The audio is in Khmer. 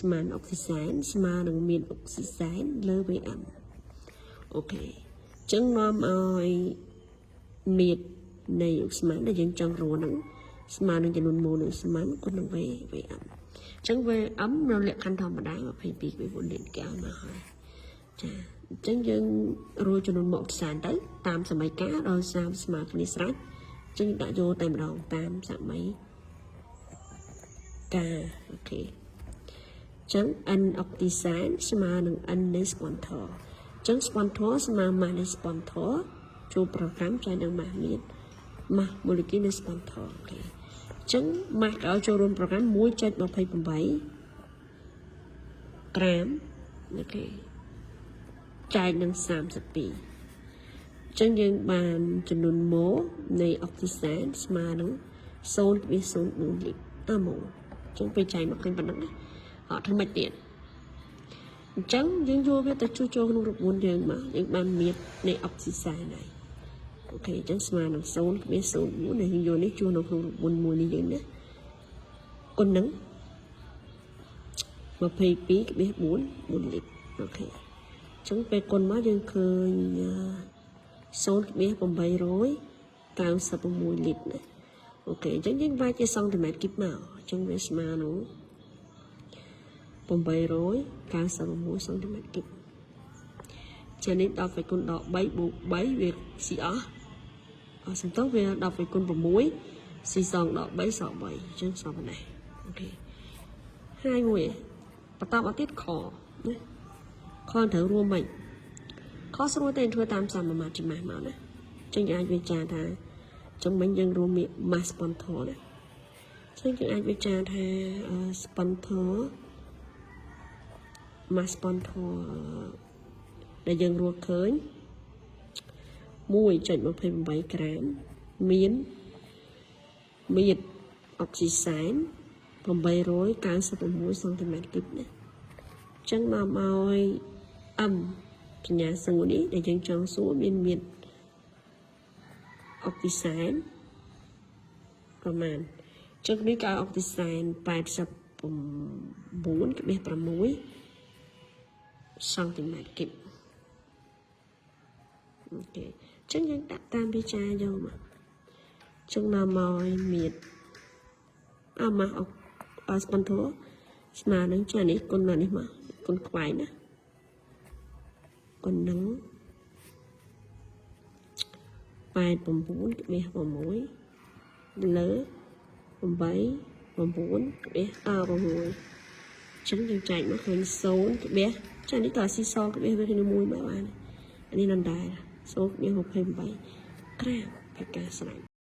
ស្មានអុកស៊ីសែនស្មើនឹងមានអុកស៊ីសែនលើ VM។ OK អញ្ចឹងនាំឲ្យមាត្រនៃឧស្ម័នដែលយើងចង់រកហ្នឹងស្មើនឹងចំនួនម៉ូលនៃឧស្ម័នគុណនឹង V VM។ អញ្ចឹង VM នៅលក្ខខណ្ឌធម្មតា22.4លានកែវមកហើយចាអញ្ចឹងយើងរកចំនួនម៉ូអុកស៊ីសែនទៅតាមសមីការដោយសារស្មើគ្នាស្រេចអញ្ចឹងដាក់យកតែម្ដងតាមសមីការ OK ចឹង N អុកទីសែនស្មើនឹង N នៃស្ពន់ធរចឹងស្ពន់ធរស្មើម៉ាស់នៃស្ពន់ធរចូលប្រកម្មចែកនឹងម៉ាស់មានម៉ាស់ម៉ូលេគុលនៃស្ពន់ធរ OK ចឹងម៉ាស់ក៏ឲ្យចូលរួមប្រកម្ម1.28ក្រាម OK ចែកនឹង32ចឹងយើងបានចំនួនម៉ូនៃអុកស៊ីសែនស្មើនឹង0.04លីត្រអាម៉ូចឹងពេលចែកមកឃើញប៉ុណ្ណឹងណាអត់ធ្វើម៉េចទៀតអញ្ចឹងយើងយកវាទៅជួសចូលក្នុងរូបមន្តយើងមកយើងបានមាត្រនៃអុកស៊ីសែនហើយ OK អញ្ចឹងស្មើនឹង0.04ដែលយើងយកនេះជួសនៅក្នុងរូបមន្តមួយនេះយើងណាគុណនឹង22.4 4លីត្រ OK អញ្ចឹងពេលគុណមកយើងឃើញ0.896លីត្រណា OK អញ្ចឹងយើងវាយជាសង់ទីម៉ែត្រគីបមកអញ្ចឹងវាស្មើនឹង896សង់ទីម៉ែត្រគីបចានេះ10ទៅគុណដល់3បូក3វាស៊ីអស់អស់សំទោសវា10ទៅគុណ6ស៊ីសងដល់3សល់3អញ្ចឹងសល់ប៉ុណ្ណេះ OK ហើយមួយបន្តមកទៀតខណាខត្រូវរួមមិនខស្រួលទេធ្វើតាមសមាមាត្រជាម៉ាស់មកណាចឹងអាចវាចាថាចឹងមិញយើងរួមម៉ាស់ស្ពន់ធណាចឹងយើងអាចវាចាថាស្ពន់ធម៉ាស់ស្ពន់ធដែលយើងរកឃើញ1.28ក្រាមមានមាត្រអុកស៊ីសែន896សង់ទីម៉ែត្រគីបណាចឹងនាំឲ្យ M សញ្ញាសួរនេះដែលយើងចង់សួរមានមាត្រអុកស៊ីសែនប្រមាណចឹងនេះក៏អុកស៊ីសែន89.6សង់ទីម៉ែត្រគីប OK ចឹងយើងដាក់តាមវាចាយកមកចឹងនាំឲ្យមាត្រអម៉ាស់អុកស្ពន់ធស្មើនឹងចានេះគុណមកនេះមកគុណខ្វែងណាគុណនឹង89.6លើ8 9.6ចឹងយើងចែកមកឃើញ0ក្បៀសចានេះតើស៊ីសក្បៀសវាគ្នាមួយមកបានអានេះនំដែរ0.28ក្រាមពីការស្រេច។